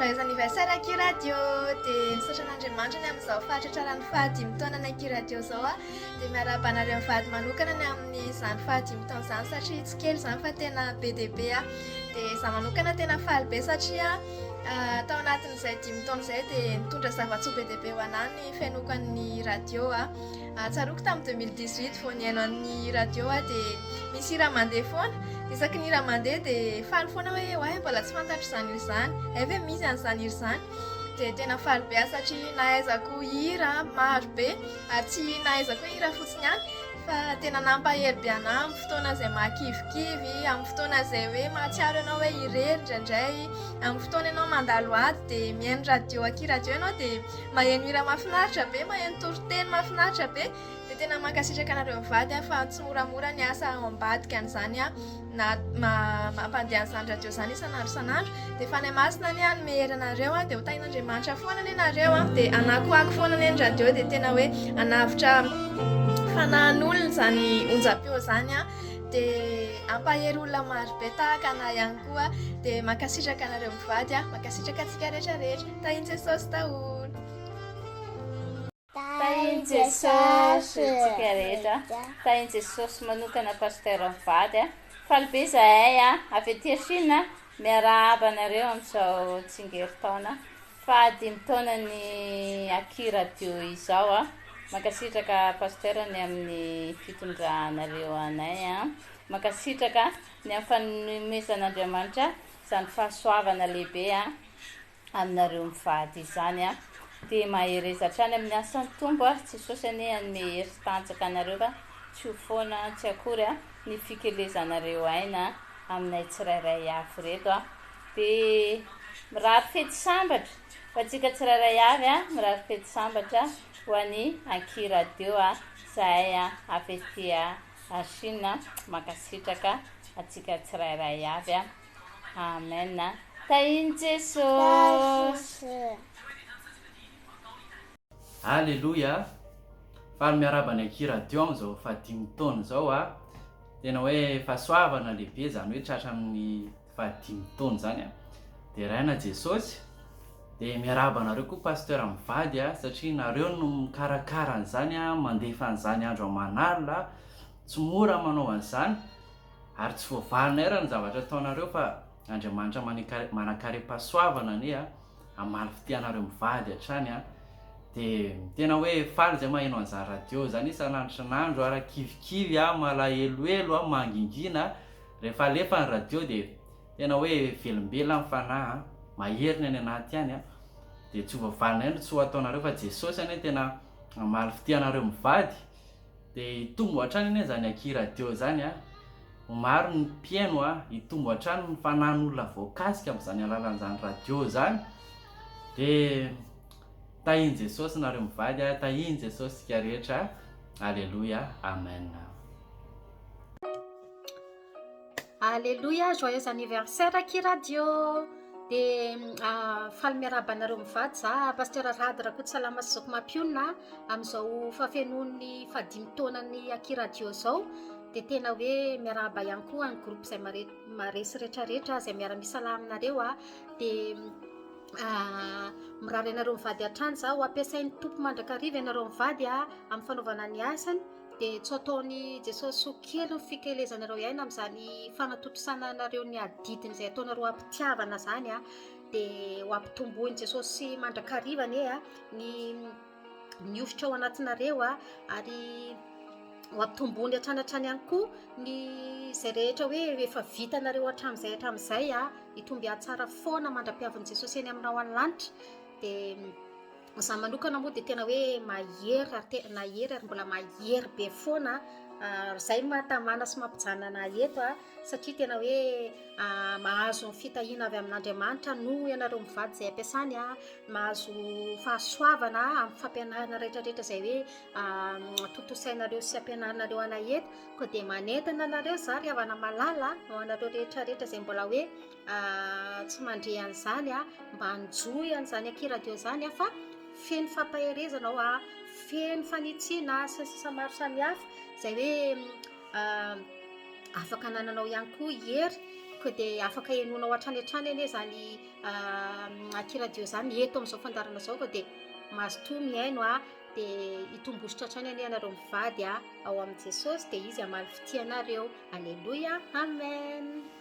Joyeux anniversaire Aky Radio! Dia misaotra an'Andriamanitra ny amin'izao fahatratraran'ny fahadimy taonan'ny Aky Radio izao aho. Dia miarahaba anareo mivady manokana ny amin'izany fahadimy taona izany satria tsy kely izany fa tena be dia be. Dia izaho manokana tena faly be satria tao anatin'izay dimy taona izay dia nitondra zava-tsoa be dia be ho anà ny fihainoako an'ny radio. Tsaroako tamin'ny 2018 vao nihaino an'ny radio aho dia misy hira mandeha foana. Dia isaky ny hira mandeha dia faly foana hoe oay mbola tsy fantatro izany hira izany. Hay ve misy an'izany hira izany. Dia tena faly be aho satria nahaizako hira maro be ary tsy nahaizako hoe hira fotsiny ihany fa tena nampahery be anah amin'ny fotoana izay mahakivikivy, amin'ny fotoana izay hoe mahatsiaro ianao hoe irery indraindray, amin'ny fotoana ianao mandalo ady dia mihaino radio aky radio ianao dia Maheno hira mahafinaritra be, maheno toriteny mahafinaritra be, dia tena mankasitraka anareo mivady aho fa tsy moramora ny asa ao ambadika an'izany na mampandeha an'izany radio izany isan'andro isan'andro, dia Fanahy Masina anie hanome hery anareo dia ho tahin'Andriamanitra foana anie nareo dia hanakoako foana anie ny radio dia tena hoe hanavotra fanahin'olona izany onjam-peo izany dia hampahery olona maro be tahaka anah ihany koa dia mankasitraka anareo mivady aho, mankasitraka antsika rehetra rehetra. Tahin'i Jesosy daholo. Tahin'i Jesosy tsika rehetra. Tahin'i Jesosy manokana Pasteur mivady a. Faly be izahay a, avy aty Chine a, miarahaba anareo amin'izao tsingerin-taona fahadimy taonan'ny Aky Radio izao a. Mankasitraka Pasteur ny amin'ny fitondranareo anay a. Mankasitraka ny amin'ny fanomezan'Andriamanitra izany fahasoavana lehibe a. aminareo mivady izany a! Dia mahereza hatrany amin'ny asan'ny Tompo a! Jesosy anie hanome hery sy tanjaka anareo fa tsy ho foana tsy akory a! ny fikelezanareo aina aminay tsirairay avy ireto a! Dia mirary fety sambatra ho antsika tsirairay avy a! Mirary fety sambatra ho an'i Anki Radio a! Zahay a! Avy aty a Chine mankasitraka antsika tsirairay avy a! Amen Tahin'i Jesosy. Aleloia! Faly miarahaba ny Aky Radio amin'izao fahadimy taona izao a! Tena hoe fahasoavana lehibe izany hoe tratra amin'ny fahadimy taona izany a! Deraina Jesosy! Dia miarahaba anareo koa Pasteur mivady a! Satria nareo no mikarakara an'izany a, mandefa an'izany andro aman'alina, tsy mora manao an'izany. Ary tsy voavalinay raha ny zavatra ataonareo fa Andriamanitra manankarem-pahasoavana anie a, hamaly fitia anareo mivady hatrany a. Dia tena hoe faly zay maheno an'izany radio zany isan'andro isan'andro a, raha kivikivy a, malahelohelo a, mangingina a, rehefa alefa ny radio dia tena hoe velombelona ny fanahy a, mahery ny any anaty any a. Dia tsy ho voavalinay no tsy ho ataonareo fa Jesosy anie tena hamaly fitia anareo mivady. Dia hitombo hatrany anie izany aky radio izany a! Ho maro ny mpihaino a! Hitombo hatrany ny fanan'olona voakasika amin'izany alalan'izany radio izany. Dia tahin'i Jesosy nareo mivady a! Tahin'i Jesosy isika rehetra. Aleloia. Amen. Aleloia joyeux anniversaire aky radio de faly miarahaba anareo mivady za pasteur Rado Rakotosalama sy Zoky Mampionona amin'izao fahafenoan'ny fahadimy taonan'ny aky radio zao de tena hoe miarahaba ihany koa ny groupe izay mare maresy retraretra izay miara-misalahy aminareo a de mirary anareo mivady hatrany za ho ampiasain'ny Tompo mandrakariva ianareo mivady a amin'ny fanaovana ny asany Dia tsy ho ataon'i Jesosy ho kely ny fikelezanareo aina amin'izany fanatontosana anareo ny adidiny izay ataonareo am-pitiavana izany an, dia ho ampitomboin'i Jesosy mandrakariva anie an, ny ny hosotra ao anatinareo an, ary ho ampitomboiny hatrany hatrany ihany koa ny izay rehetra hoe efa vitanareo hatramin'izay hatramin'izay an, hitombo hihatsara foana mandra-piavin'i Jesosy eny aminao any lanitra, dia Za manokana moa dia tena hoe mahery ary tena nahery ary mbola mahery be foana ary zay no mahatamana sy mampijanona anah eto a satria tena hoe mahazo ny fitahiana avy amin'Andriamanitra noho ianareo mivady izay ampiasany a, mahazo fahasoavana amin'ny fampianarana rehetrarehetra izay hoe tontosainareo sy ampianarinareo anay eto koa dia manentana anareo za ry havana malala ho anareo rehetrarehetra izay mbola hoe tsy mandre an'izany a, mba hanjohy an'izany aky radio izany a, fa feno fampaherezana ao a, feno fanitsiana sy ny sisa maro samihafa izay hoe afaka anananao ihany koa hery. Koa dia afaka henoinao hatrany hatrany anie izany Aky Radio izany eto amin'izao fandaharana izao koa dia mazotoa mihaino a, dia hitombo hosotra hatrany anie ianareo mivady a, ao amin'i Jesosy dia Izy hamaly fitia anareo. Aleloia, Amen.